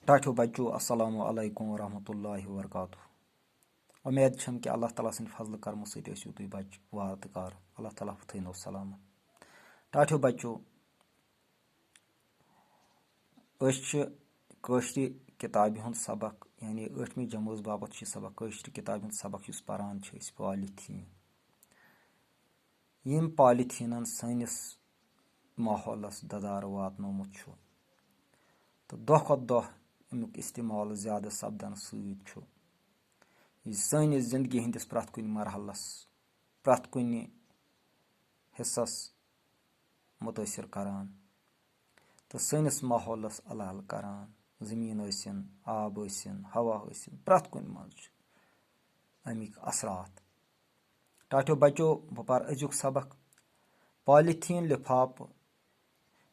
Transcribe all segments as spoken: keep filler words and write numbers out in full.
ٹاٹھیو بچو، السلام علیکم ورحمۃ اللہ وبرکاتہ۔ امید چھم کہ اللہ تعالیٰ سٕنٛدِ فضلہٕ کرمہٕ سۭتۍ ٲسِو تُہۍ بچہٕ وارٕ تہٕ کارٕ۔ اللہ تعالیٰ تھٲینو سلامت۔ ٹاٹھیو بچو، أسۍ چھِ کٲشرِ کِتابہِ ہُنٛد سبق، یعنی ٲٹھمہِ جمٲژ باپتھ چھُ یہِ سبق، کٲشرِ کِتابہِ ہُنٛد سبق یُس پران چھِ أسۍ، پالیتھیٖن۔ ییٚمۍ پالیتھیٖنن سٲنِس ماحولس دَدارٕ واتنومُت چھُ تہٕ دۄہ کھۄتہٕ دۄہ اَمیُک استعمال زیادٕ سپدنہٕ سۭتۍ چھُ یہِ سٲنِس زندگی ہٕنٛدِس پرٛٮ۪تھ کُنہِ مرحلس، پرٛٮ۪تھ کُنہِ حصس مُتٲثِر کران تہٕ سٲنِس ماحولس اَلہٕ اَلہٕ کران۔ زٔمیٖن ٲسِن، آب ٲسِن، ہوا ٲسِن، پرٛٮ۪تھ کُنہِ منٛز چھِ اَمِکۍ اثرات۔ ٹاٹھیو بچو، بہٕ پَرٕ أزیُک سبق۔ پالیتھیٖن لِفافہٕ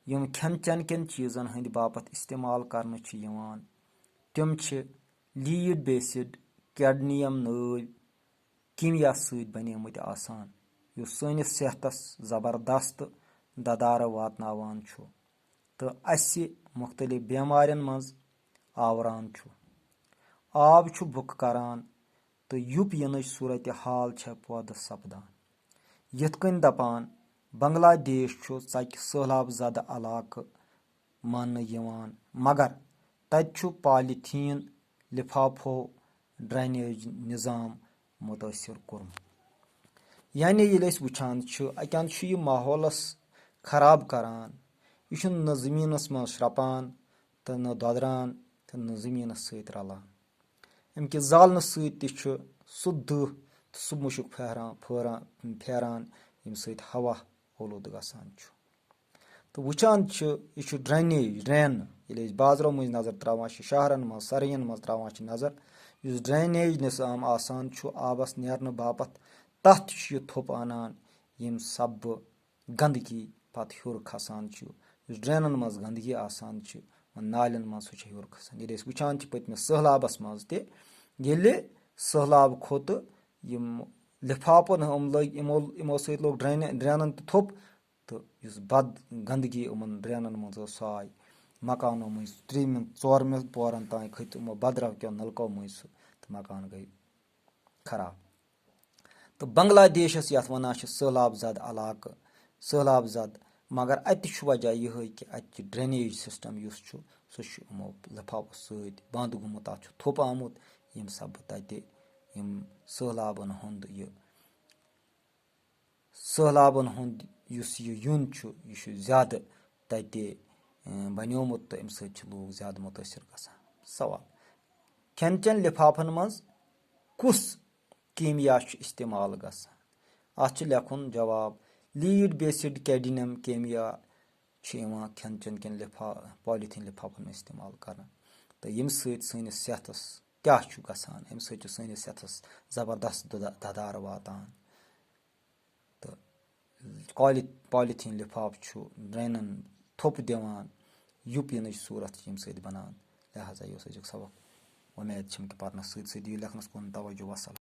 یِم کھٮ۪ن چٮ۪ن کٮ۪ن چیٖزن ہٕنٛدِ باپتھ استعمال کرنہٕ چھِ یِوان، تِم چھِ lead based، cadmium نٲوۍ، کیٖمیا سۭتۍ بنیمٕتۍ آسان، یُس سٲنِس صحتس زبردست ددارٕ واتناوان چھُ تہٕ اسہِ مُختٔلِف بیمارٮ۪ن منٛز آوران چھُ۔ آب چھُ بُک کران تہٕ یُپ یِنٕچ صورتحال چھےٚ پٲدٕ سپدان۔ یِتھ کٔنۍ دپان، بنگلہ دیش چھُ ژکہِ سٔہلاب زدٕ علاقہٕ ماننہٕ یِوان، مگر تتہِ چھُ پالیتھیٖن لِفافو drainage نظام مُتٲثِر کوٚرمُت۔ یعنی ییٚلہِ أسۍ وٕچھان چھِ، اَتٮ۪ن چھُ یہِ ماحولس خراب کران، یہِ چھُنہٕ نہ زٔمیٖنس منٛز شرٛپان تہٕ نہ دۄدران تہٕ نہ زٔمیٖنس سۭتۍ رلان۔ اَمہِ کہِ زالنہٕ سۭتۍ تہِ چھُ سُہ دٕہ تہٕ سُہ مُشُک پھیران، پھوران، پھیران، ییٚمہِ سۭتۍ ہوا اولوٗدٕ گژھان چھُ۔ تہٕ وٕچھان چھِ، یہِ چھُ drainage، drain۔ ییٚلہِ أسۍ بازرو مٔنٛزۍ نظر ترٛاوان چھِ، شہرن منٛز، سرین منٛز ترٛاوان چھِ نظر، یُس drainage نظام آسان چھُ آبس نیرنہٕ باپتھ، تتھ چھُ یہِ تھوٚپ انان، ییٚمہِ سببہٕ گندگی پتہٕ ہیوٚر کھسان چھُ۔ یُس drainن منٛز گندگی آسان چھِ، نالٮ۪ن منٛز، سُہ چھُ ہیوٚر کھسان۔ ییٚلہِ أسۍ وٕچھان چھِ پٔتمِس سٔہلابس منٛز تہِ، ییٚلہِ سٔہلاب کھوٚت، یِم لِفافن، یِم لٔگۍ، یِمو، یِمو سۭتۍ لوٚگ drain، drainن تہِ تھوٚپ، تہٕ یُس بد گندگی یِمن drainن منٛز ٲس، سۄ آیہِ مکانو مٔنٛزۍ ترٛیٚیِمٮ۪ن، ژورمٮ۪ن پورن تام کھٔتۍ یِمو بدرو کٮ۪و نلکو مٔنٛزۍ سُہ، تہٕ مکان گٔے خراب۔ تہٕ بنگلہ دیشس یتھ ونان چھِ سٔہلاب زد علاقہٕ، سٔہلاب زد، مگر اتہِ چھُ وجہ یِہوٚے کہِ اتہِ چھُ drainage system یُس چھُ، سُہ چھُ یِمو لفافو سۭتۍ بنٛد گوٚمُت، تتھ چھُ تھوٚپ آمُت، ییٚمہِ سببہٕ تتہِ یِم سٔہلابن ہُنٛد یہِ، سٔہلابن ہُنٛد یُس یہِ یُن چھُ، یہِ چھُ زیادٕ تتہِ، اۭں، بنیومُت تہٕ امہِ سۭتۍ چھِ لوٗکھ زیادٕ مُتٲثِر گژھان۔ سوال، کھٮ۪ن چٮ۪ن لِفافن منٛز کُس کیٖمیا چھُ استعمال گژھان؟ اتھ چھُ لیکھُن جواب، lead based cadmium کیٖمیا چھُ یِوان کھٮ۪ن چٮ۪ن کٮ۪ن لِفا-، پالیتھیٖن لِفافن منٛز استعمال کرنہٕ، تہٕ ییٚمہِ سۭتۍ سٲنِس صحتس کیٛاہ چھُ گژھان؟ امہِ سۭتۍ چھُ سٲنِس صحتس زبردست دُدا-، ددارٕ واتان۔ تہٕ کالہِ-، پالیتھیٖن لِفافہٕ چھُ drainن تھوٚپ دِوان، یُپ یِنٕچ صوٗرت چھِ ییٚمہِ سۭتۍ بَنان۔ لہذا یہِ اوس أزیُک سبق۔ وۄمید چھم کہِ پَرنَس سۭتۍ سۭتۍ دِیِو لیکھنَس کُن توجہ۔ وَسَلام۔